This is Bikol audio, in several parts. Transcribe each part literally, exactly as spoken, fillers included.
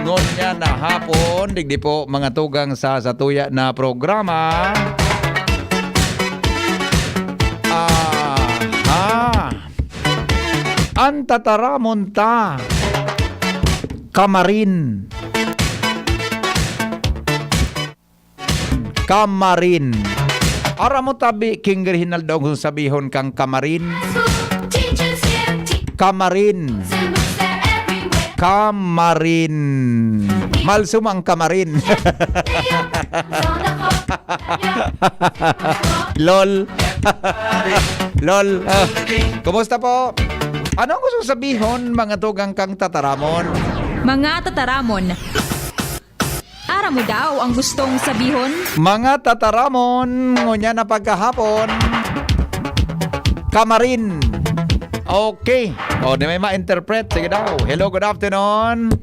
Ngunyan na hapon, digdi po mga tugang sa satuya na programa. Aha. An tataramon ta, kamarin. Kamarin. Aram mo tabi, King Reginaldo, ang sabihon kang kamarin? Kamarin. Kamarin. Malsum ang kamarin. Lol. Lol. Ah, kumusta po? Anong gusto sabihon, mga tugang kang tataramon? Mga tataramon. Aram mo daw ang gustong sabihon? Mga tataramon, ngunyan na pagkahapon. Kamarin. Okay. O, di may ma-interpret. Sige daw. Hello, good afternoon.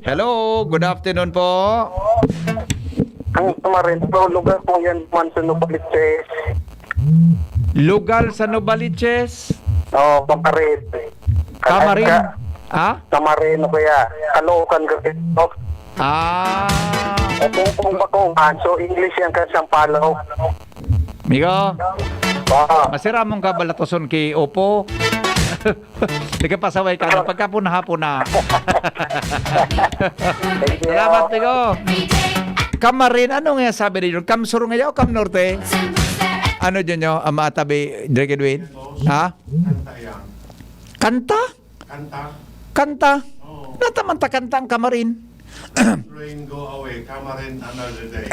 Hello, good afternoon po. Ang kamarin po, lugar po yan, Mansuno Paliches. Lugar sa Novaliches? Oo, Kamarin. Kamarin. Ka- Ha? Kamarin o kaya Caloocan, Cagayan. Ah. O kung, kung Bacoan, so English yan kan Sampaloc. Migo, Oo. Masiramon ka balatuson ki Opo. Di ka pasaway ka na. Pagkapon na hapon na. Thank you. Salamat, Migo. Kamarin, ano nga sabi ninyo? Kamsur nga o Kamnorte? Ano dyan nyo, ang mga tabi, Drake Edwin? Ha? Kanta yan. Kanta? Kanta? Kanta? Oo. Nataman ta kanta ang kamarin. Rain go away, kamarin another day.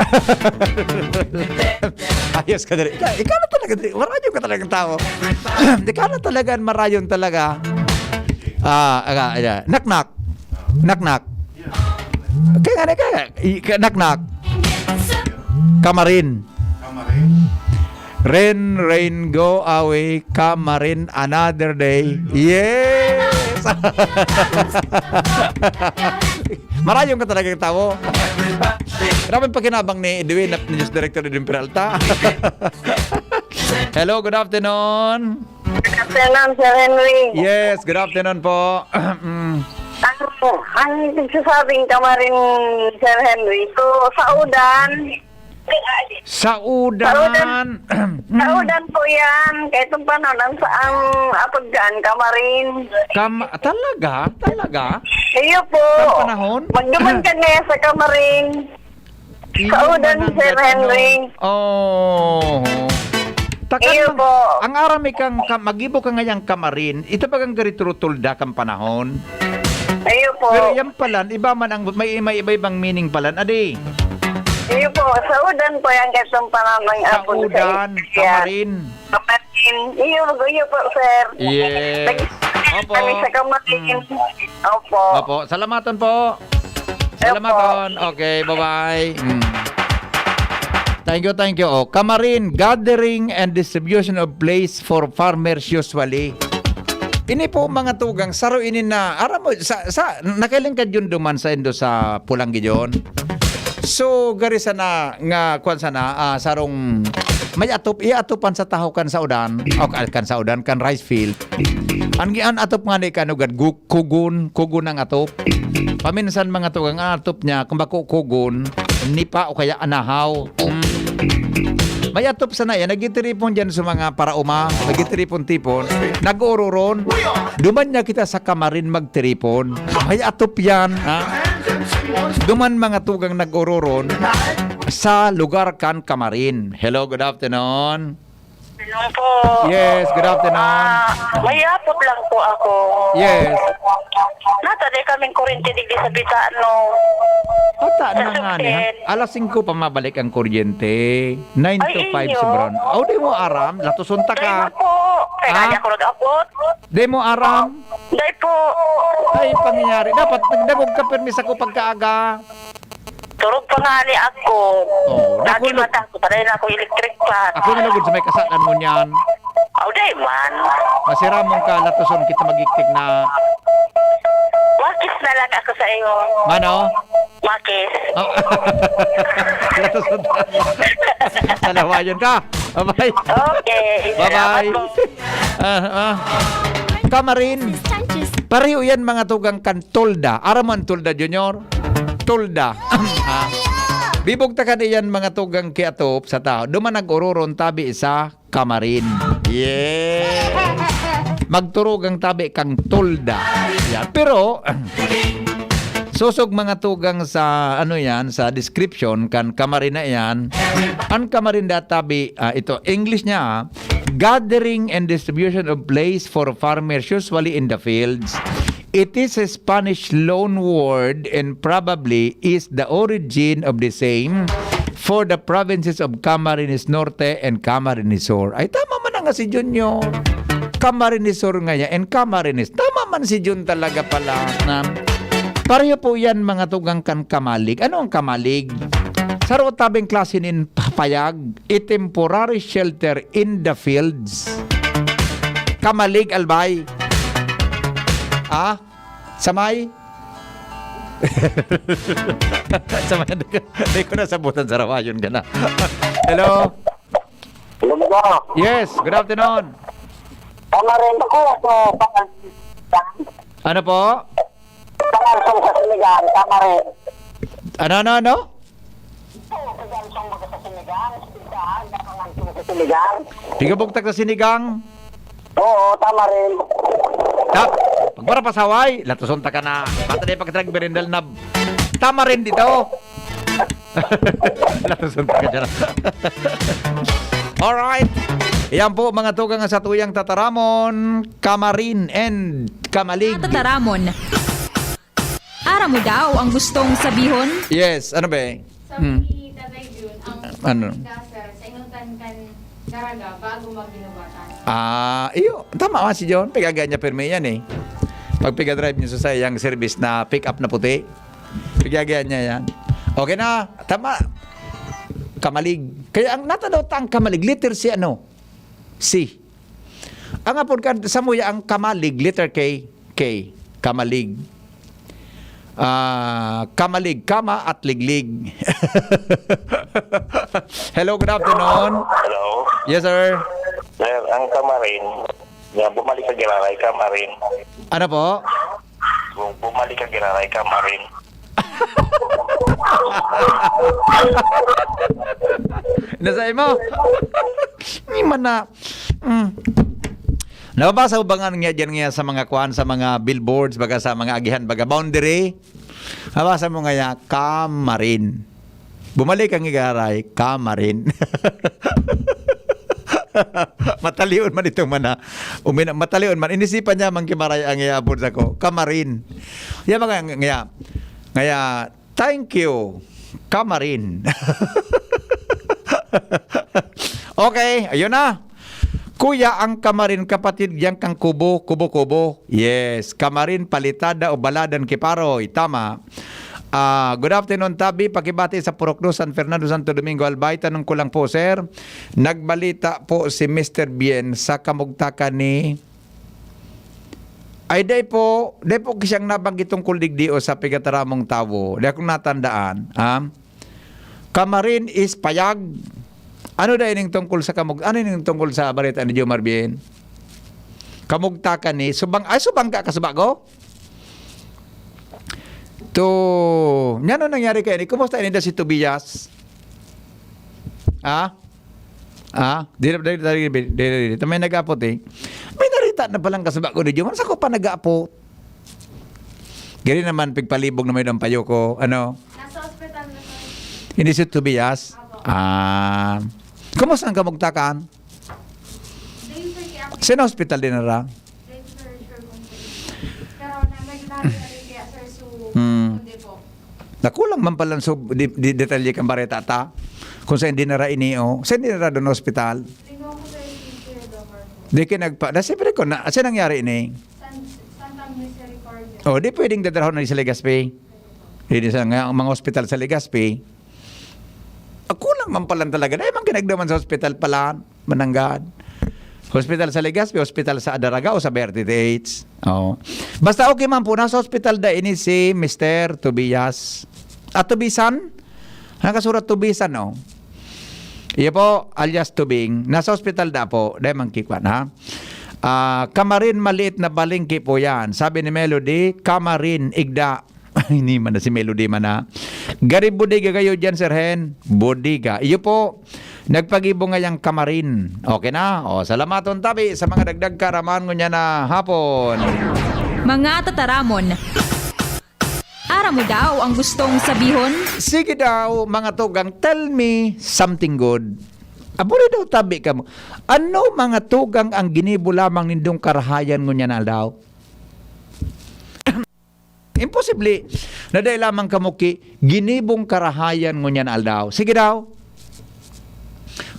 Ayos ka dali. Ikaw, ikaw na talaga dali. Marayon ka talagang tao. Ikaw na talaga, marayon talaga. Ah, aga, aga. Knock, knock. Knock, knock. Kaya nga, kaya nga. I-, ka-, knock, knock. Kamarin. Kamarin. Rain, rain, go away. Kamarin, another day. Yes! Marayon ka talagang tao. Grabe ang pakinabang ni Edwin, ni News Director Edwin Peralta. Hello, good afternoon. Good afternoon, Sir Henry. Yes, good afternoon po. Mm. Ang, ang ibig sasabing kamarin, Sir Henry, so, sa udan, Sa udan. Sa udan. Mm. Sa udan po yan. Kaya itong panahon, ang, ang apod dyan, kamarin. Kam-, talaga? Talaga? Iyo po. Kan panahon? Magduman ka ngayon sa kamarin. Iyo Sa udan, man ang Sir gano'n. Henry. Oo. Takan Iyo mang-, po. Ang arami kang ka-, magibo ka ngayang kamarin, ito bagang gari turutulda kang panahon? Iyo po. Pero yan palan, iba man ang, may, may iba-ibang meaning palan, adi. Iyo po, sa udan po yan, katong panahon ng Sa apon sa udan, Isya. Kamarin. Kamarin. Iyo, iyo po, sir. Yes. Nag-, Opo. kami sa kamarin. Mm. Opo. Opo, salamaton po. Opo. Salamaton. Okay, bye-bye. Mm. Thank you, thank you. Oh, kamarin, gathering and distribution of place for farmers usually. Ini po, mga tugang, saro ini na, aram mo, sa, sa, nakalingkad yun duman sa indo sa Pulang Gijon. So, gari sana nga, kwan sana, ah, sarong may atop, iatopan sa tahaw kan sa udan, o kan, kan sa udan, kan rice field. An, an atop nga ni kanugad, gu-, kugon, kugon ang atop. Paminsan, mga tugang, ang atop niya, kung bako kugon, nipa o kaya anahaw. Mm. May atop sana yan, nagtitiripon dyan sa mga parauma, nagtitiripon-tipon, nag-ururon. Duman niya kita sa kamarin magtiripon. May atop yan, ha? Duman mga tugang nag-ururon sa lugar kan kamarin. Hello, good afternoon. Hello po. Yes, good afternoon. Ah, may apot lang po ako. Yes. Nata di kaming kurente digdi sa Bitano. Ata Sa na nga niya. Sugden. Alas singko pa mabalik ang kuryente. Nine Ay, to five iyo. Sobran. Aw, di mo aram. Latuson ta Dai ka. mo po. Kaya Ah? kaya ako nag-apot. Di mo aram. Dai po. Ay, pangyayari. Dapat nagdagog ka, permi sa ko pagkaaga. Turog pa nga ni ako. Oh, Lagi naku, mata ko, patay na ako electric fan. Ako na lugod sa may kasalan mo niyan. Aw, dai man. Masiramon ka, latuson kita magiktik na. Makis na lang ako sa iyo. Mano? Makis. Oh. Latuson ta. Salawayon ka. Bye-bye. Okay. Bye-bye. Salamat po. Ah, ah. Kamarin. Sanchez. Pareho yan, mga tugang, kan tolda. Aram mo ang tolda, Junior? Tolda. Ah. Bibugtakan iyan, mga tugang, kiatop sa tao. Duman nag-ororon tabi sa kamarin. Yeah. Magturugang tabi kang tolda. Yan. Pero, sosog, mga tugang, sa ano yan, sa description kan kamarin na yan. Ang kamarin da tabi, ah, ito, English niya, ah, gathering and distribution of place for farmers, usually in the fields. It is a Spanish loan word and probably is the origin of the same for the provinces of Camarines Norte and Camarines Sur. Ay, tama man nga si Junior. Camarines Sur nga yan and Camarines. Tama man si Jun talaga pala. Na, pareho po yan, mga tugang, kan kamalig. Ano ang kamalig? Sa tabing klase nin papayag, a temporary shelter in the fields. Kamalig, Albay. Ah? Samay? Samay, di ko, di ko nasabutan sa rawayon ka na. Hello? Hello, Mama. Yes, good afternoon. Tama rin ako, ako, pangal-, Ano po? Pangalsong sa Sinigang, tama rin. Ano, ano, ano? Ito, pangalsong baga sa Sinigang, sa Sinigang. Tigabugtak sa Sinigang. Oo, tama rin. Ta, pagpara pasaway, latuson ta ka na. Bata na yung pagtrag berendal na. Tama rin dito. Latuson ta ka dyan. Alright. Yan po, mga tugang, sa tuyang tataramon, kamarin and kamalig. Tataramon. Aram mo daw ang gustong sabihon? Yes, ano ba eh? Sabi Hmm. ni Tatay Jun, ang Ano? Gasser, sa inutan kan Daraga bago magginubatan. Ah, iyo. Tama nga si John. Pigaga niya pirmi yan eh. Pag piga-drive niya sa sayang service na pick-up na puti, pigaga niya yan. Okay na. Tama. Kamalig. Kaya ang natadaw ta ang kamalig, letter C ano? C. Ang apod ka, sa muya ang kamalig, letter K, K. Kamalig. Ah, kamalig, kama at liglig. Hello, good afternoon. Hello. Yes, sir. Sir, ang kamarin, nga bumalik ka giraray, kamarin. Ano po? Kung bumalik ka giraray, kamarin. Nasa imo? Ni man na, mm. Nababasa mo ba nga niya dyan nga sa mga kwan, sa mga billboards, baga sa mga agihan, baga boundary? Nabasa mo nga ya, kamarin. Bumalik ang igaray, kamarin. Matalion man itong mana. Umina, matalion man. Inisipan niya, Mang Kimaray, ang iabot sa ko. Kamarin. Yan mga, ngaya, ngaya, thank you. Kamarin. Okay, ayun na. Kuya, ang kamarin, kapatid, diyan kang kubo, kubo-kubo. Yes, kamarin, palitada o baladan kiparoy. Tama. Ah, good afternoon, Tabi. Pakibati sa Purok dos, San Fernando, Santo Domingo, Albay. Tanong ko lang po, sir. Nagbalita po si Mister Bien sa kamugtakan ni... Ay, dai po, dai po siyang nabanggit tungkol digdi o sa pigataramong tawo. Di akong natandaan. Ah? Kamarin is payag. Ano da ining tungkol sa kamug-, ano ining tungkol sa balita ni Jomar Bien? Kamugtakan ni, subang, ay, subang ka, kasuba ko? To, ano nangyari kayo ni? Kumusta ini da si Tobias? Ah? Ah? Di, di, di, di, di, di, di, may nag-apot eh. May narita na palang kasuba ko ni Jomar. Sa ko pa nag-apot. Gari naman, pigpalibog na may dampayoko. Ano? Nasa ospital na, sir. Hindi si Tobias? Apo. Ah. Kumusta ang kamugtakan? Dahil, sir, kaya ako Sino hospital din nara? Dahil, sir, sure kung sino. Pero na, medyo nahali-hali kaya, sir, so, Hmm. hindi po. Nakulang man pala so, di, di, detalye kang bareta ta. Kung saan dinara ini, oh. Saan dinara doon hospital? Lingaw ko, sir, si Kuya Jomar po. Di kayo nagpa-, na, siyempre ko, na, saan nangyari ini? San-, Santa Misericordia. Oh, di pwedeng dadarahon na sa Legazpi. Hindi sa nga, ang mga hospital sa Legazpi. Ah, kulang man pala talaga. Dahil man kinagdaman sa hospital pala, mananggad. Hospital sa Legazpi, hospital sa Daraga o sa Vertitates. Oh. Basta okay man po, nasa hospital da ini si Mister Tobias. At Tubisan? Nakasurat Tubisan, no? Iya po, alias Tubing. Nasa hospital da po. Dahil man kikwan, ha? Ah, kamarin maliit na balingki po yan. Sabi ni Melody, kamarin, igda. Ini man na si Melody man na. Gari bodega kayo dyan, Sir Hen. Bodega. Iyo po, nagpagibo ngayang kamarin. Okay na? O, salamaton tabi sa mga dagdag karaman ngunyan na hapon. Mga tataramon. Aram mo daw ang gustong sabihon? Sige daw, mga tugang, tell me something good. Abuli daw tabi kamo. Ano, mga tugang, ang ginibo lamang nindong karahayan ngunyan na aldaw? Imposible na dai lamang kamo ki ginibong karahayan ngunyan na aldaw. Sige daw.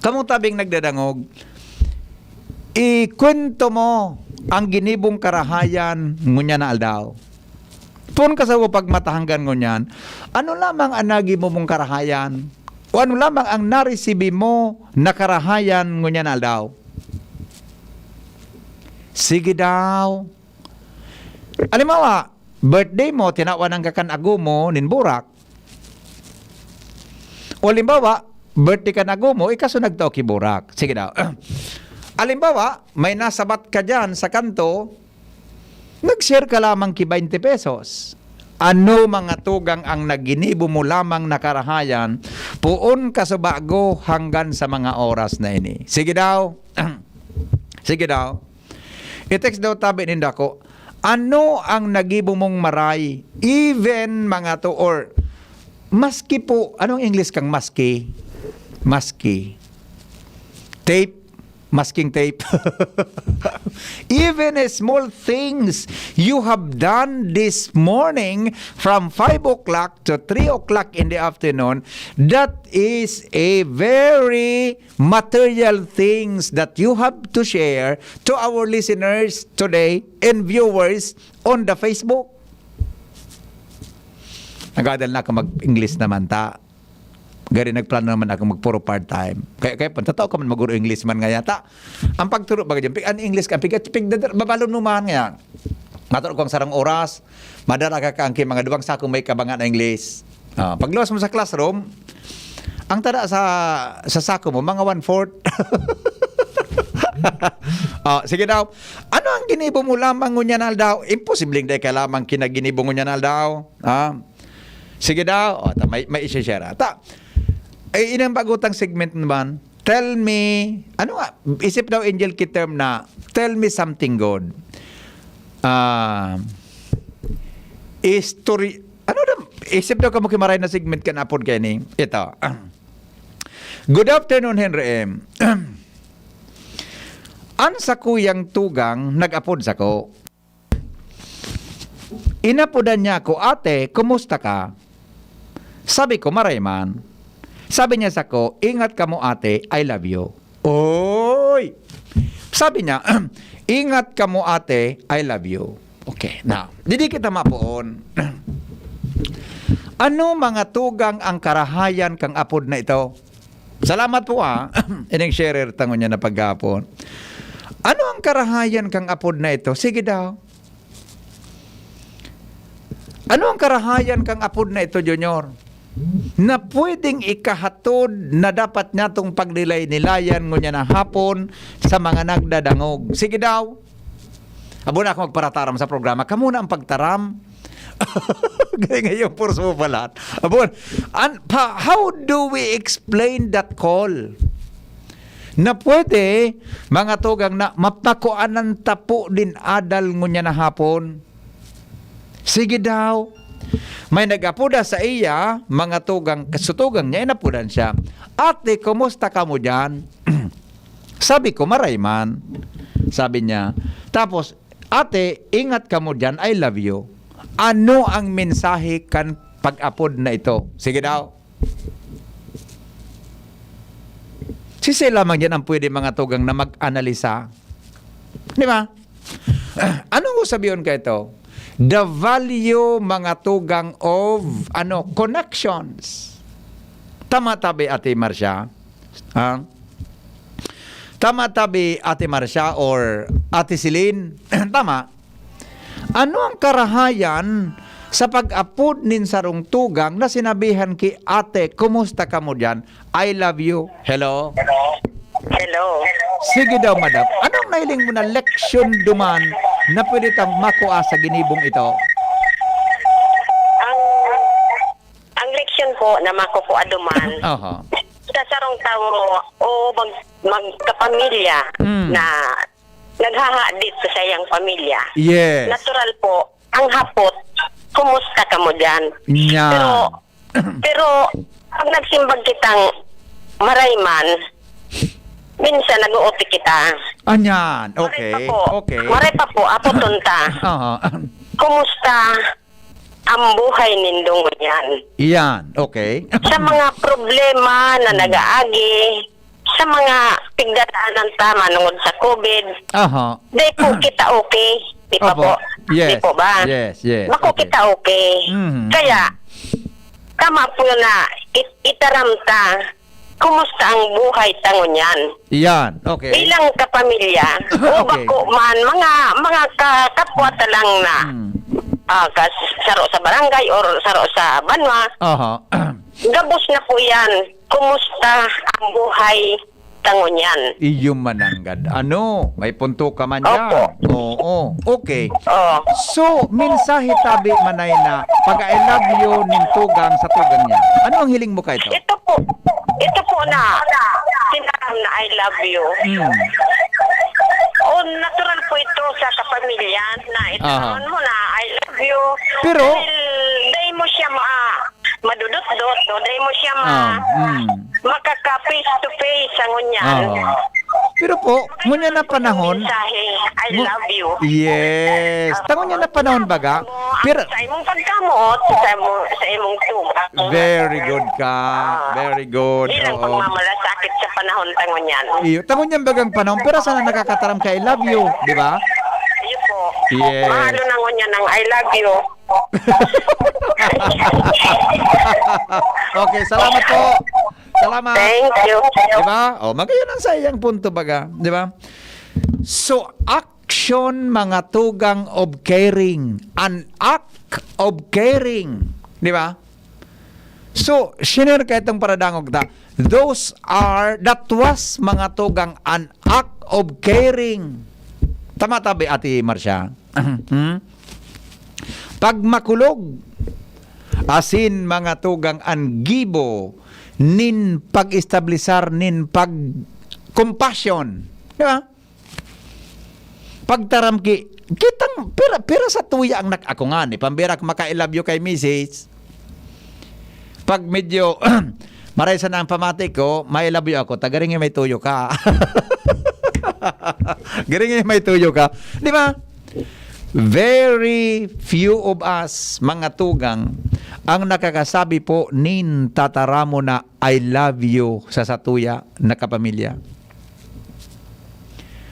Kamong tabing nagdadangog, ikwento mo ang ginibong karahayan ngunyan na aldaw. Poon ka sa pagmatahanggan ngunyan, ano lamang ang nagibo mong karahayan? O ano lamang ang naresibi mo na karahayan ngunyan na aldaw? Sige daw. Halimbawa, birthday mo, tinawan ang kakan ago mo nin burak. O halimbawa, birthday kan ago mo, ikaso nagtao ki burak. Sige daw. Halimbawa, may nasabat ka dyan sa kanto, nag-share ka lamang ki twenty pesos. Ano, mga tugang, ang naginibo mo lamang na karahayan, poon ka sa bago hanggan sa mga oras na ini? Sige daw. Sige daw. I-text daw tabi ninda ko, ano ang nagibo mong maray? Even mga to or maski po, anong English kang maski? Maski. Tape. Masking tape. Even a small things you have done this morning from five o'clock to three o'clock in the afternoon, that is a very material things that you have to share to our listeners today and viewers on the Facebook. Nag-adal na ako mag-English naman ta. Gari nagplano naman ako magpuro part-time. Kaya, kaya pantataw ka man maguro English man nga yata. Ang pagturo baga dyan, pig, ang English ka, pig, pig, babalon mo man nga. Maturo ko ang sarang oras, madara ka kaangki mga duwang sako may kabangan na English. Ah, pagluwas mo sa classroom, ang tada sa sa sako mo, mga one-fourth. Ah, sige daw. Ano ang ginibo mo lamang ngunyan aldaw? Imposibleng dai ka lamang kinaginibo ngunyan aldaw. Ah, sige daw. O, ta, may, may isi-share. Ta, eh, inang bagutang segment naman, tell me, ano nga, isip daw Angel ki term na, tell me something good. Ah, history, ano daw, isip daw kamo ki maray na segment kan apod kay ni, ito. Good afternoon, Henry M. An sakuyang tugang nag-apod sako. Inapodan niya ako, "Ate, kumusta ka?" Sabi ko, "Maray man." Sabi niya sako, "Ingat kamo, ate, I love you." Oy! Sabi niya, "Ingat kamo, ate, I love you." Okay, now, didi kita mapoon. Ano, mga tugang, ang karahayan kang apod na ito? Salamat po, ah. Ining sharer tangon niya na paghapon. Ano ang karahayan kang apod na ito? Sige daw. Ano ang karahayan kang apod na ito, Junior? Na pwedeng ikahatod na dapat niya tong pagnilay-nilayan ngunyan na hapon sa mga nagdadangog. Sige daw. Abo na ako magparataram sa programa. Kamo na ang pagtaram. Gaya ngayon, force mo pala. Abo, an, pa, how do we explain that call? Na pwede, mga tugang, na mapakuanan tapo din adal ngunyan na hapon. Sige daw. May nag-apoda sa iya, mga tugang, kasutugang niya, inapodan siya. "Ate, kumusta ka mo dyan?" Sabi ko, "Maray man." Sabi niya. Tapos, "Ate, ingat ka mo dyan, I love you." Ano ang mensahe kan pag-apod na ito? Sige daw. Sisay lamang yan ang pwede, mga tugang, na mag-analisa. Di ba? Anong sabiyon ka ito? The value, mga tugang, of, ano, connections. Tama tabi, Ate Marcia? Ha? Tama tabi, Ate Marcia or Ate Celine? Tama. Ano ang karahayan sa pag-apod nin sarong tugang na sinabihan ki, "Ate, kumusta ka mo dyan? I love you." Hello? Hello. Sige daw, madam. Anong nahiling mo na leksyon duman na pwede tang makua sa ginibong ito? Ang ang leksyon po na makukua duman Aha. sa sarong tawo o mag, magkapamilya Mm. na naghahadit sa sayang pamilya. Yes. Natural po, ang hapot, kumusta ka mo dyan? Nya. Pero, pero pag nagsimbag kitang maray man, minsan nag-uupik kita. Anyan. Maray pa Okay. po. Okay. Maray pa po, apoton ta. Aha. Kumusta ang buhay nindo ngunyan? Iyan. Okay. Sa mga problema na nag-aagi, sa mga pigdadaanan ta manungod sa COVID, Aha. di po kita okay. Di pa Opo. po. Yes. Di po ba? Yes, yes. Bako Okay. kita okay. Mhm. Kaya, tama po na it- itaram ta, kumusta ang buhay ta ngunyan? Iyan. Okay. Bilang kapamilya, o Okay. bako man, mga, mga ka- kapwa ta lang na Hmm. ah, kas, saro sa barangay or saro sa banwa, Aha. Gabos na po yan. Kumusta ang buhay ta ngunyan? Iyo mananggad. Ano? May punto ka man dyan. Opo. Oo. Okay. Oh. So, mensahe tabi manay na pag-I love you nin tugang sa tugang niya. Ano ang hiling mo kay ito? Ito po, ito po na sinabi na I love you. Mm. O natural po ito sa kapamilya na ito Aha. mo na I love you. Pero Dahil dahil mo siya ma madudot-dot, no? Dahil mo siya ma Ah, mm. makaka face to face sa ngunyan. Ah. Pero po, ngunyan na panahon, Mensahe, I ngu- love you. Yes. Tango niya na panahon baga. Mo, ang Pero sa imong pagkamoot, sa imong, sa imong tugang. Very good ka. Ah. Very good. Ilang Oo. pagmamalasakit sa panahon ta ngunyan. Iyo, tango niya bagang panahon, pero sana nakakataram ka, "I love you," di ba? Iyo po. Yes. Mahalo na ngunyan ang I love you. Okay, salamat po. Salamat. Thank you. Di ba? O, magayon ang sa iyang punto baga, di ba? So, action, mga tugang of caring. An act of caring. Di ba? So, shiner ka itong paradangog ta. Those are, that was, mga tugang, an act of caring. Tama tabi, Ate Marcia? Hmm? Pagmakulog, asin mga tugang an gibo nin pag-establisar nin pag-, compassion. Di ba? Pagtaram ki, kitang pira, pira sa tuya ang nak-, ako nga ni pambirak maka-I love you kay misis. Pag medyo maray sana ang pamati ko, may love you ako, tagaring may tuyo ka. Garing may tuyo ka. Di ba? Very few of us, mga tugang, ang nakakasabi po nin tataramon na "I love you" sa satuya na kapamilya.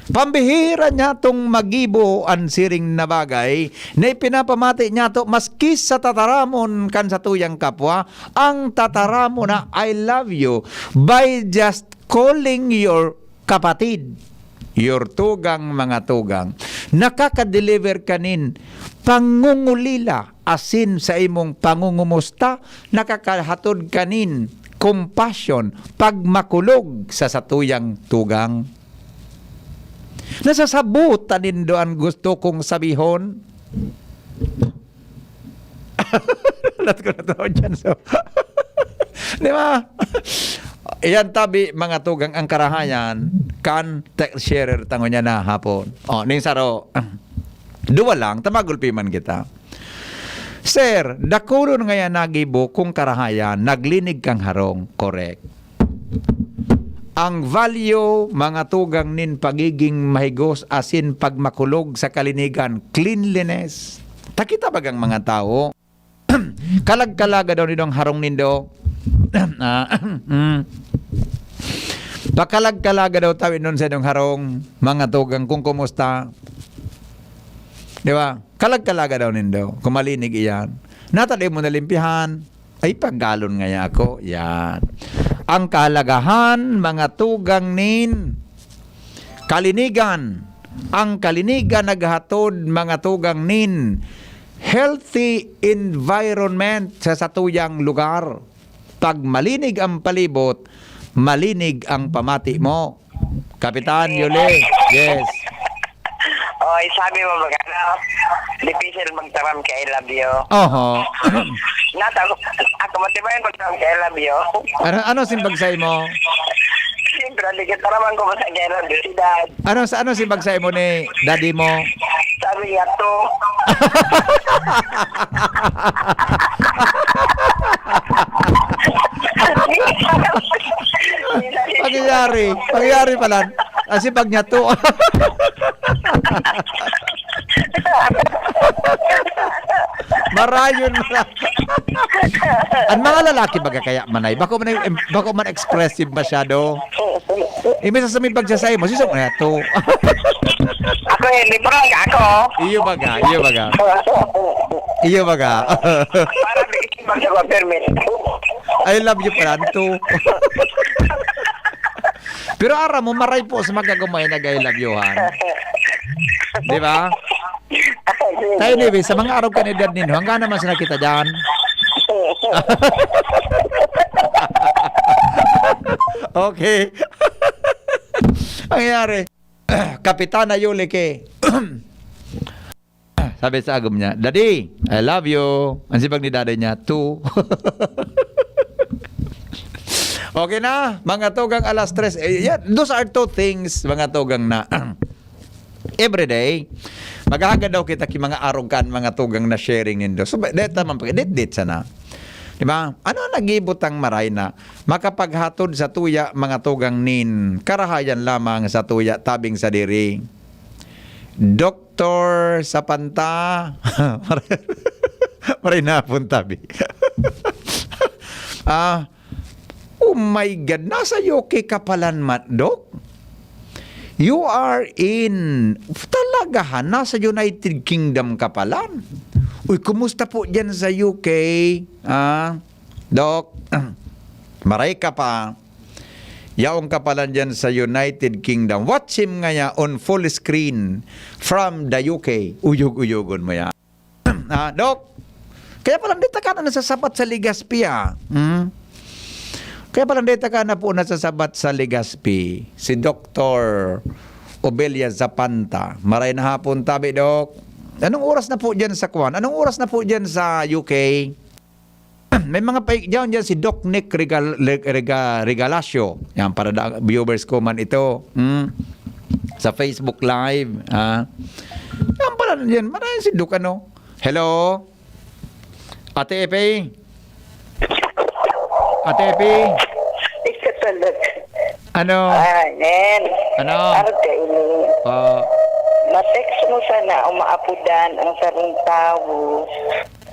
Pambihira niya tong magibo an siring na bagay na ipinapamati niya to maski sa tataramon kan satuyang kapwa, ang tataramon na "I love you" by just calling your kapatid, your tugang, mga tugang, nakaka-deliver kanin pangungulila asin sa imong pangungumusta, nakakahatod kanin compassion, pagmakulog sa satuyang tugang. Nasasabot ta nindo an gusto kong sabihon? Lahat ko na to, dyan, so. Di ba? Iyan tabi, mga tugang, ang karahayan kan text sharer tango niya na hapon. O, ning saro, duwa lang, tamagulpi man kita. Sir, dakulon ngaya nagibo kung karahayan, naglinig kang harong. Correct. Ang value, mga tugang nin pagiging mahigos asin pagmakulog sa kalinigan, cleanliness. Takita bagang mga tawo, kalagkalaga daw nindong harong nindo. Ah, mm. Pakalagkalaga daw tawi nun sa inyong harong, mga tugang, kung kumusta. Di ba? Kalagkalaga daw nindo, kung malinig iyan. Natadi mo nalimpihan, ay paggalon ngaya ako. Yan. Ang kahalagahan, mga tugang nin kalinigan. Ang kalinigan naghatod, mga tugang nin healthy environment sa satuyang lugar. Pag malinig ang palibot, malinig ang pamati mo. Kapitan Yuli. Yes. Oy, sabi mo ba, ano, difícil magtaram kay I love you. Oho. Nata-, ako matibay magtaram kay I love you. Ano, ano simbag sa imo? Siyempre, hindi ka taraman ko sa I love you, si Dad. Ano, sa, ano simbag sa imo ni daddy mo? Sabi niya, "To." Pangyayari. Pangyayari pala. Kasi pag niya to. Marayon mo na. Ang mga lalaki baga kaya manay, bako man, bako man expressive masyado. Imbes na sumimbag siya sa imo, siya sa niya to. Ako, eh, libro ka ako. Iyo baga, iyo baga. Iyo baga. Para di simbag sa government. I love you pala, to. Pero aram mo, maray po sa magagumay nag-I love you-han. Di ba? Tayo, anyway, sa mga arog kan edad ninyo, hanggang naman sila kita dyan. Okay. Ang nangyari, Kapitana Yuli ke. Sabi sa agom niya, "Daddy, I love you." Ang sibag ni daddy niya, "Two." Okay na, mga tugang alas tres. Eh, yan, those are two things, mga tugang na everyday, maghahagad daw kita ki mga arog kan mga tugang na sharing nindo. So, ba-, deta man pa, dit-dit sana. Di ba? Ano ang nagibutang maray na makapaghatod sa tuya, mga tugang nin karahayan lamang sa tuya tabing sa diri? Doktor Sapanta, maray, maray na hapon, tabi. Ah, oh my God, nasa U K ka palan, Mat-, Dok? You are in, talaga ha, nasa United Kingdom ka palan. Uy, kumusta po dyan sa U K? Ah, Doc, maray ka pa. Yaon ka palan dyan sa United Kingdom. Watch him ngaya on full screen from the U K. Uyog-uyogon mo yan. Ah, Doc, kaya palan di ta ka na nasasabat sa Legazpi, ah. Hmm? Kaya palan di ta ka na po nasasabat sa Legazpi. Si Doktor Obelia Zapanta. Maray na hapon, tabi, Doc. Anong oras na po dyan sa kwan? Anong oras na po dyan sa U K? May mga paik dyan, dyan si Doc Nick Regal-, Rega-, Regalacio. Yan, para da-, viewers ko man ito. Hmm. Sa Facebook Live. Ah. Yan pala, yan. Maray si Doc, ano? Hello? Ate Epi? Ate Epi? Ika talaga. Ano? Ah, Nen. Ano? Ano ka ini? Po. Ma-text mo sana o maapodan ang sarong tawo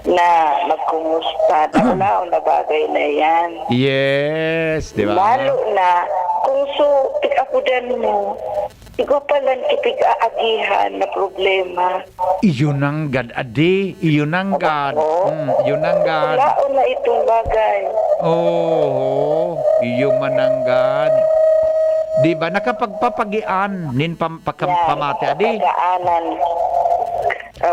na magkumusta. Dakulaon na bagay na yan. Yes, di ba? Lalo na kung so, pig-apodan mo, ikaw palan kipig-aagihan na problema. Iyo nanggad, adi. Iyo nanggad. Opo. Hmm, iyo nanggad. Wala na itong bagay. Oo, iyo mananggad. Di ba, nakapagpapagian nin pam-, pakam-, Yan, pamati, adi? Kagaanan.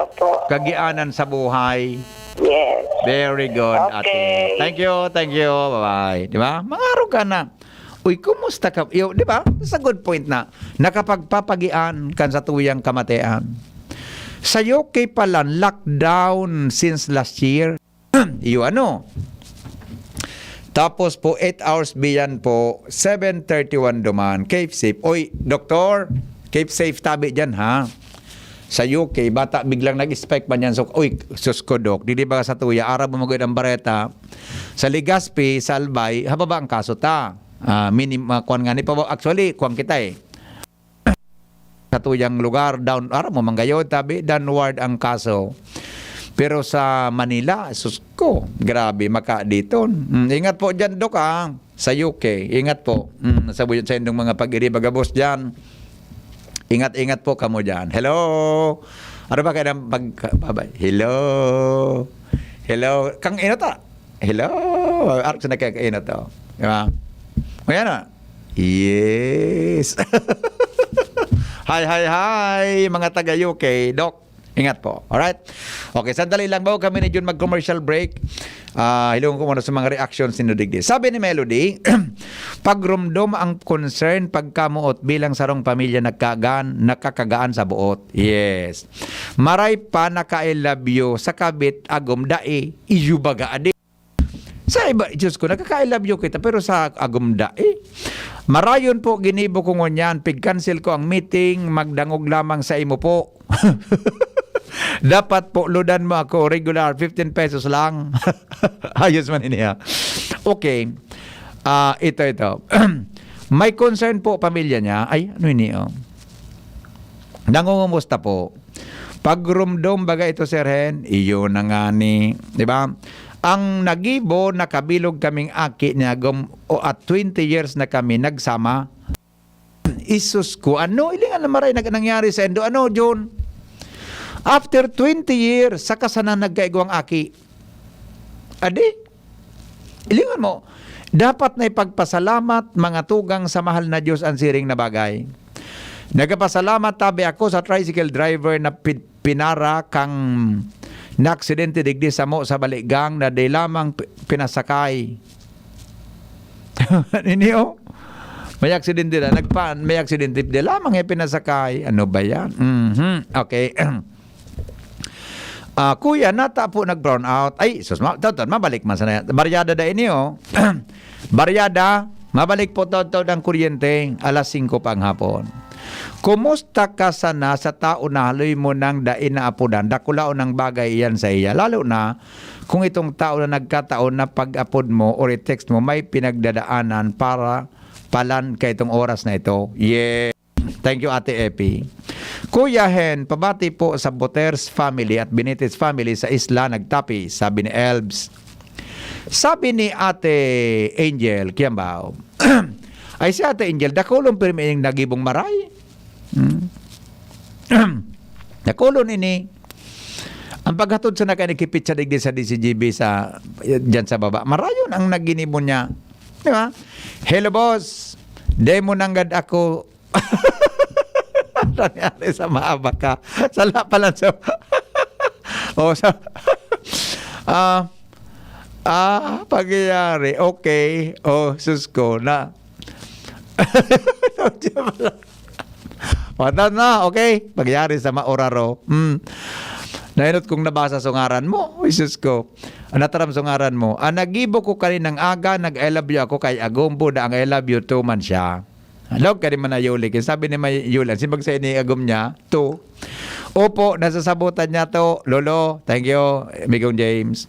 Opo. Kagianan sa buhay. Yes. Very good, Okay. ate. Thank you, thank you. Bye-bye. Di ba? Mga arog ka na. Uy, kumusta ka? Yo, di ba? That's a good point na nakapagpapagian kan sa tuyang kamatean. Sa U K pala, lockdown since last year. Iyo ano? Tapos po, eight hours biyan po, seven thirty-one duman. Keep safe. Oy, doktor, keep safe tabi dyan, ha? Sa U K, bata biglang nag-spike man yan. So, uy, sus ko, Dok, di, di ba sa tuya, arab mo magod ang bareta. Sa Legazpi, sa Albay, hababa ang kaso ta. Ah, minim-, ah, kwan nga ni pa, actually, kwan kita eh. Sa tuyang lugar, down, aram mo, manggayod, tabi, downward ang kaso. Pero sa Manila, sus ko, grabe, maka diton. Mm, ingat po dyan, Dok, ah, sa U K. Ingat po. Mm, sa buyan sa indong mga pag-iriba gabos dyan. Ingat-ingat po kamo dyan. Hello? Ano ba kayo ng pag-, babay? Hello? Hello? Kang ino ta? Hello? Ark sa nagkakainat, oh. Di ba? O yan na. Yes. Hi, hi, hi, mga taga U K. Doc, ingat po. Alright? Okay, sandali lang. Bago kami ni Jun mag-commercial break, Ah, hilingon ko muna sa mga reactions ni Nudigdi. Sabi ni Melody, "Pagromdom ang concern pagkamoot bilang sarong pamilya nagkagaan, nakakagaan sa buot." Yes. Maray pa naka-I love you sa kabit agom dai, iyo baga adi. Sa iba, Diyos ko, nagkaka-I love you kita, pero sa agom dai. Marayon po, ginibo ko ngunyan, pig-cancel ko ang meeting, magdangog lamang sa imo po. Dapat po, loadan mo ako, regular, fifteen pesos lang. Ayos man ini, ha. Okay. Ah, ito, ito. May concern po, pamilya niya. Ay, ano ini, oh? Nangungumusta po. Pagrumdom baga ito, Sir Hen? Iyo na nga ni, di ba? Ang nagibo, nakabilog kaming aki ni agom, o at twenty years na kami nagsama. Isus ko, ano? Ilingan na maray nag-, nangyari sa Indo. Ano, John? After twenty years, saka sana nagkaigwang aki. Adi? Ilingan mo, dapat na ipagpasalamat, mga tugang, sa mahal na Diyos ang siring na bagay. Nagpasalamat tabi ako sa tricycle driver na pin-, pinara kang naaksidente digdi samo sa Baligang na di lamang pi-, pinasakay. Nini, oh? May aksidente na. Nagpa-, may aksidente. Di lamang yung pinasakay. Ano ba yan? Mhm. Okay. Ah, kuya, nata po nag-brown out. Ay, sus, ma-, tawtawd, mabalik man sana yan. Baryada da ini, oh. Baryada, mabalik po tawtawd ang kuryente, alas singko pa ang hapon. Kumusta ka sana sa tao na haloy mo nang dai naapodan? Dakulaon ang bagay iyan sa iya, lalo na kung itong tao na nagkataon na pag-apod mo or i-text mo, may pinagdadaanan para palan ka itong oras na ito. Yeah. Thank you, Ate Epi. Kuya Hen, pabati po sa Boters family at Benitez family sa Isla Nagtapi, sabi ni Elbs. Sabi ni Ate Angel Kiambao, ay, si Ate Angel, dakulon pirmi yung nagibong maray. Hmm. Dakulon ini. Ang paghatod sa nakanikipit sa digdi sa D C G B sa, dyan sa baba, marayon ang naginibo niya. Di ba? "Hello, boss. Demo nanggad ako." Nangyari sa maaba ka. Sala pala sa, oh, sa, ah, ah, pagyayari. Okay. Oh, sus ko, na. Wata na, okay. Pagyari sa maoraro. Hmm. Nainot kong nabasa sa ngaran mo. Uy, sus ko. Nataram sa ngaran mo. Ang nagibo ko kaninang aga, nag-I love you ako kay Agumbo na ang I love you too man siya. Log ka ni Manay Yuli. Kaya sabi ni May Yuli, simbag sa ini agom niya, to. Opo, nasasabutan niya to, Lolo. Thank you, Migong James.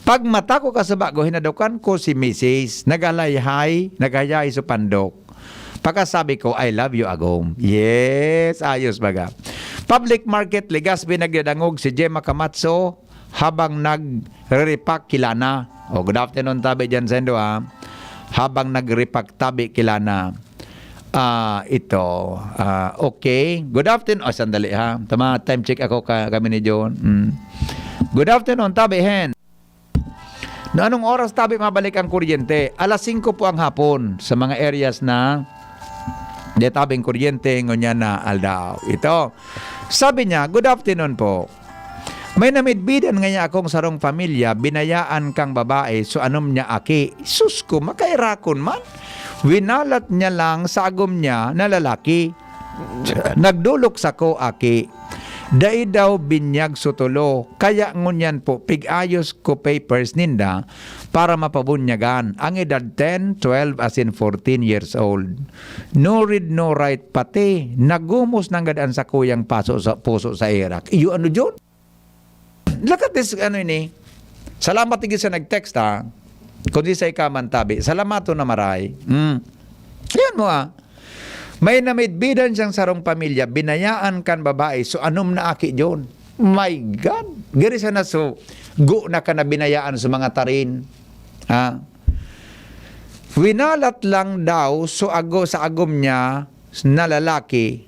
Pag mata ko kasubago, hinadukan ko si misis. Nagalayhay, naghayahay sa pandok. Pagkasabi ko, "I love you, Agom." Yes, ayos baga. Public Market, Legazpi, nagdadangog si Gemma Camacho habang nagre-repack kilana. Oh, good afternoon, tabi dyan sa Indo, ha. Habang nagre-repack tabi kilana. Ah, ito. Ah, okay. Good afternoon. Oh, sandali, ha. Tama, time check ako ka, kami ni John. Mm. Good afternoon, tabi, Hen. Na anong oras tabi mabalik ang kuryente? Alas singko po ang hapon sa mga areas na di tabing kuryente, ngunyan na aldaw. Ito. Sabi niya, "Good afternoon po. May namidbidan ngaya akong sarong pamilya, binayaan kang babae, so anom niya aki." Sus ko, makairakon man. Winalat niya lang sa agom niya na lalaki. Nagdolok sako, aki. Dai daw binyag sutulo. Kaya ngunyan po, pig-ayos ko papers ninda para mapabunyagan. Ang edad ten, twelve, as in fourteen years old. No read, no write pati. Nagumos nanggad an sakuyang paso sa, puso sa erak. Iyo, ano, John? Look at this, ano ini? Salamat tigil sa nag-text, ha? Kundi sa ikaman tabi. Salamaton na maray. Mm. Yan mo, ah. May namidbidan siyang sarong pamilya, binayaan kan babae, so anom na aki, John. My God! Giri sana so, go na ka na binayaan sa mga tarin. Ha? Winalat lang daw, so ago, sa agom niya, na lalaki,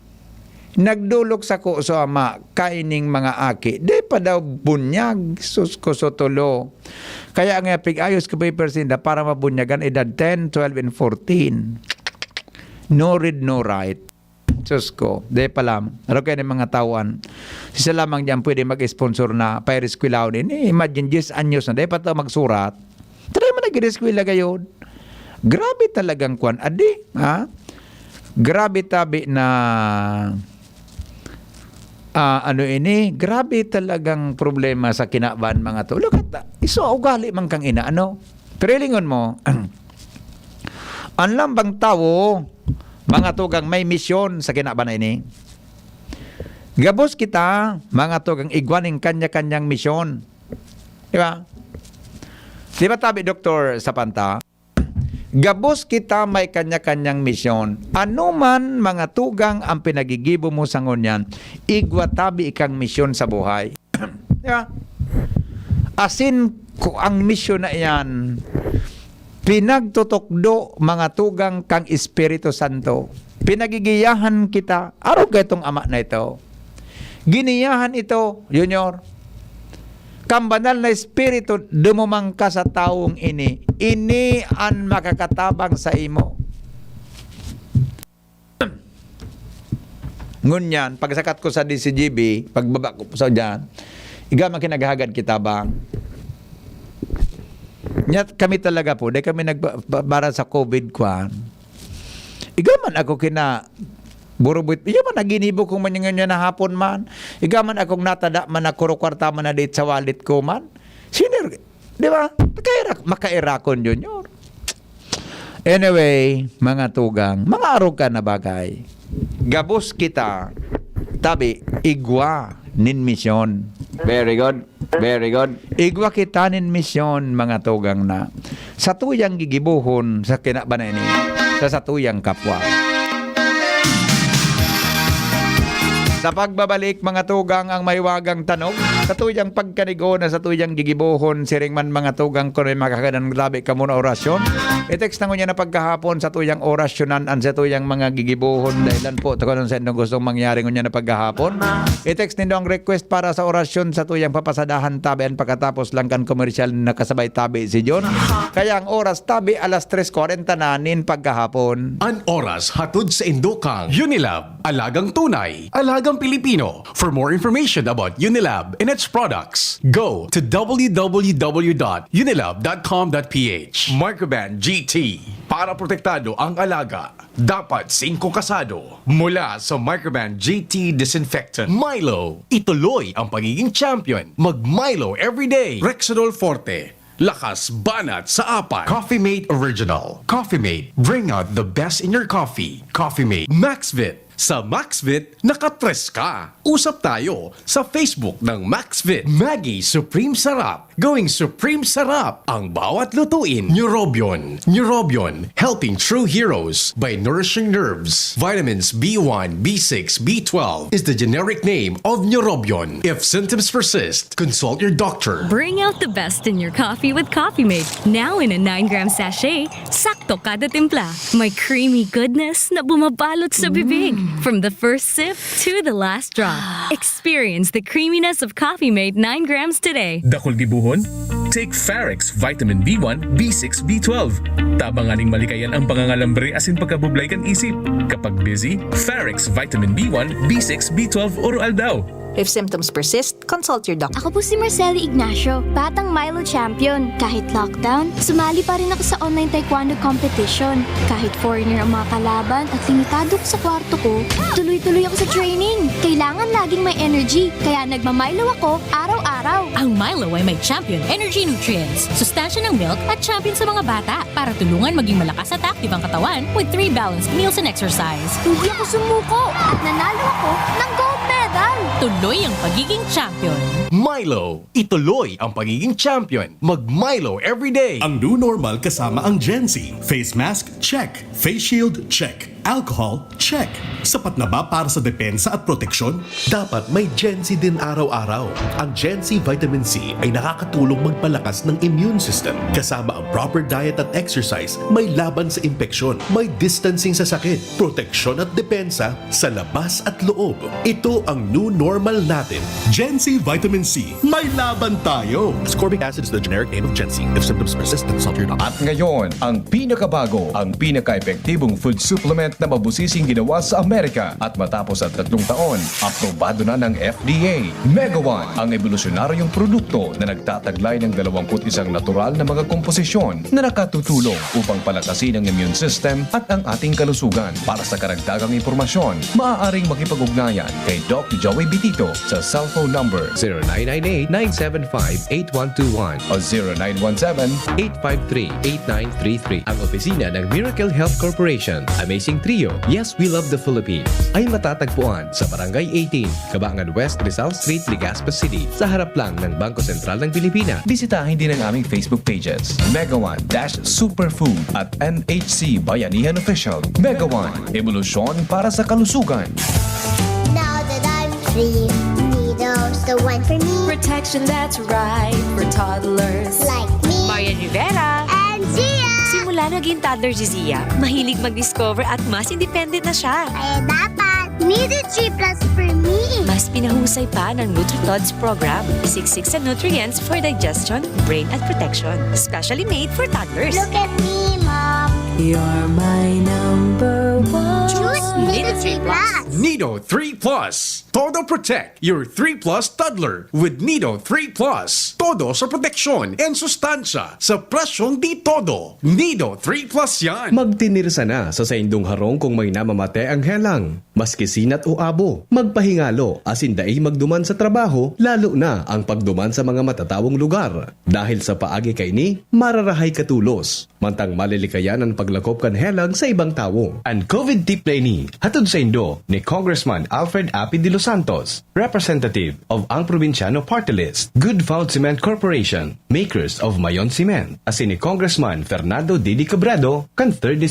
nagdolok sako sa ama, kaining mga aki, di pa daw bunyag, sus ko, so tulo. Kaya nga, pig-ayos ko papers ninda para mabunyagan edad ten, twelve, and fourteen. No read, no write. Sus ko, dai pa lam. Araw kayo ng mga tawan. Sisa lamang diyan pwede mag-sponsor na pair eskwelahon ini. Imagine, diyes anyos na. Dai pa to magsurat. Try mo nag-eskwela gayod. Grabe talagang kwan. Adi, ha? Grabe tabi na, ah, ano ini? Grabe talagang problema sa kinaban, mga to. Look at that. Iso, ugali man kang ina, ano? Pero hilingon mo, ang lambang tawo, mga tugang, may misyon sa kinaban na ini. Gabos kita, mga tugang, igwa ning kanya-kanyang misyon. Di ba? Di ba tabi, Doktor Sapanta? Gabos kita may kanya-kanyang misyon. Ano man, mga tugang, ang pinagigibo mo sa ngunyan, igwa tabi ikang misyon sa buhay. Di ba? Asin ko ang misyon na iyan, pinagtutukdo, mga tugang, kang Espiritu Santo. Pinagigiyahan kita. Arog ka itong ama na ito. Giniyahan ito, Junior. Kang Banal na Espiritu, dumumang ka sa tawong ini. Ini an makakatabang sa imo. Ngunyan, pagsakat ko sa D C G B, pagbaba ko sa dyan, igwa man kinaghagad kita ba? Nya kami talaga po, dai kami nagba-, ba-, para sa covid kwan. Igwa man ako kina burubit, igwa man naginibo kong manyangan niya na hapon man. Igwa man akong natada man na kuro kwarta man na date sa wallet ko man. Senior, di ba? Makaira-, makairakon, Junior. Anyway, mga tugang, mga arog ka na bagay. Gabos kita, tabi, igwa nin misyon. Very good. Very good. Igwa kita nin misyon, mga tugang na. Sa tuyang gigibohon sa kinaban na ini, sa satuyang kapwa. Sa pagbabalik, mga tugang, ang mahiwagang tanog, sa tuyang pagkanigo na sa tuyang gigibohon, siring man, mga tugang, kun may makakadan, grabe ka muna orasyon. I-text na ngunyan na paggahapon sa tuyang orasyonan an sa tuyang mga gigibohon. Dahilan po, ta kung ano sa inyong gustong mangyari ngunyan na paggahapon. I-text nindo ang request para sa orasyon sa tuyang papasadahan tabi an pagkatapos lang kan komersyal na kasabay tabi si John. Kaya ang oras tabi alas tres kwarenta na nin paggahapon. An oras hatod sa indo kang Unilab, alagang tunay, alagang Pilipino. For more information about Unilab and its products, go to w w w dot unilab dot com dot p h. Microban G T, para protektado ang alaga, dapat singko kasado. Mula sa Microban G T Disinfectant. Milo, ituloy ang pagiging champion. Mag Milo everyday. Rexidol Forte, lakas banat sa apat. Coffee Mate Original. Coffee Mate, bring out the best in your coffee. Coffee Mate. Maxvit. Sa Maxvit, nakatres ka. Usap tayo sa Facebook ng Maxvit. Maggi Supreme Sarap. Going Supreme Sarap ang bawat lutuin. Neurobion. Neurobion, helping true heroes by nourishing nerves. Vitamins B one, B six, B twelve is the generic name of Neurobion. If symptoms persist, consult your doctor. Bring out the best in your coffee with Coffee Mate. Now in a nine gram sachet, sakto kada timpla. May creamy goodness na bumabalot sa bibig. From the first sip to the last drop. Experience the creaminess of Coffee Mate nine grams today. Dakul gibohon? Take Farex Vitamin B one, B six, B twelve. Tabang nganing malikayan ang pangangalambre asin pagkabublay kan isip. Kapag busy, Farex Vitamin B one, B six, B twelve oro-aldaw. If symptoms persist, consult your doctor. Ako po si Marcelo Ignacio, batang Milo champion. Kahit lockdown, sumali pa rin ako sa online taekwondo competition. Kahit foreigner ang mga kalaban at limitado ko sa kwarto ko, tuloy-tuloy ako sa training. Kailangan laging may energy, kaya nagma-Milo ako araw-araw. Ang Milo ay may champion energy nutrients, sustansya ng milk at champion sa mga bata para tulungan maging malakas at active ang katawan with three balanced meals and exercise. Hindi ako sumuko at nanalo ako ng gold medal. Tuloy ang pagiging champion. Milo, ituloy ang pagiging champion. Mag Milo everyday. Ang new normal kasama ang Gen Z. Face mask, check. Face shield, check. Alcohol, check. Sapat na ba para sa depensa at proteksyon? Dapat may Gen Z din araw-araw. Ang Gen Z Vitamin C ay nakakatulong magpalakas ng immune system, kasama ang proper diet at exercise, may laban sa impeksyon, may distancing sa sakit, proteksyon at depensa sa labas at loob. Ito ang new normal natin. Gen Z Vitamin C, may laban tayo! Ascorbic acid is the generic name of Gen Z. If symptoms persist, consult your doctor. At ngayon, ang pinakabago, ang pinaka-epektibong food supplement na mabusising ginawa sa Amerika at matapos ang tatlong taon, aprobado na ng F D A. Megawan, ang ebolusyonaryong produkto na nagtataglay ng dalawampu't isang natural na mga komposisyon na nakatutulong upang palakasin ang immune system at ang ating kalusugan. Para sa karagdagang impormasyon, maaaring makipag-ugnayan kay Doc Joey Bitito sa cellphone number zero nine nine eight, nine seven five, eight one two one o zero nine one seven, eight five three, eight nine three three. Ang opisina ng Miracle Health Corporation, Amazing Trio, Yes, We Love the Philippines, ay matatagpuan sa Barangay eighteen, Kabangan West, Rizal Street, Legazpi City, sa harap lang ng Bangko Sentral ng Pilipinas. Bisitahin din ang aming Facebook pages, Megawan dash Superfood at N H C Bayanihan Official. Megawan, ebolusyon para sa kalusugan. Now that I'm free, Nido's the one for me. Protection that's right for toddlers. Like me Marian Rivera. And Zia. Simula naging toddler si Zia, mahilig mag-discover at mas independent na siya. Kaya dapat Nido three plus for me. Mas pinahusay pa ng NutriTods program. Siksik sa nutrients for digestion, brain at protection. Specially made for toddlers. Look at me, Mom. You're my number one. Choose Nido three plus. Nido three plus. Todo Protect, your three plus toddler with Nido three plus. Todo sa proteksyon and sustansya sa presyong di todo. Nido three plus yan. Magtinirsa na sa saindong harong kung may namamate ang helang. Maski sinat o abo, magpahingalo asin dai magduman sa trabaho, lalo na ang pagduman sa mga matatawong lugar. Dahil sa paagi kaini, mararahay ka tolos. Mantang malilikayan an paglakop kan helang sa ibang tawo. An COVID tip na ini, hatod saindo ni Congressman Alfred Api de los Santos, representative of Ang Probinsyano Party List, Good Found Cement Corporation, makers of Mayon Cement, asin ni Congressman Fernando Didi Cabredo kan third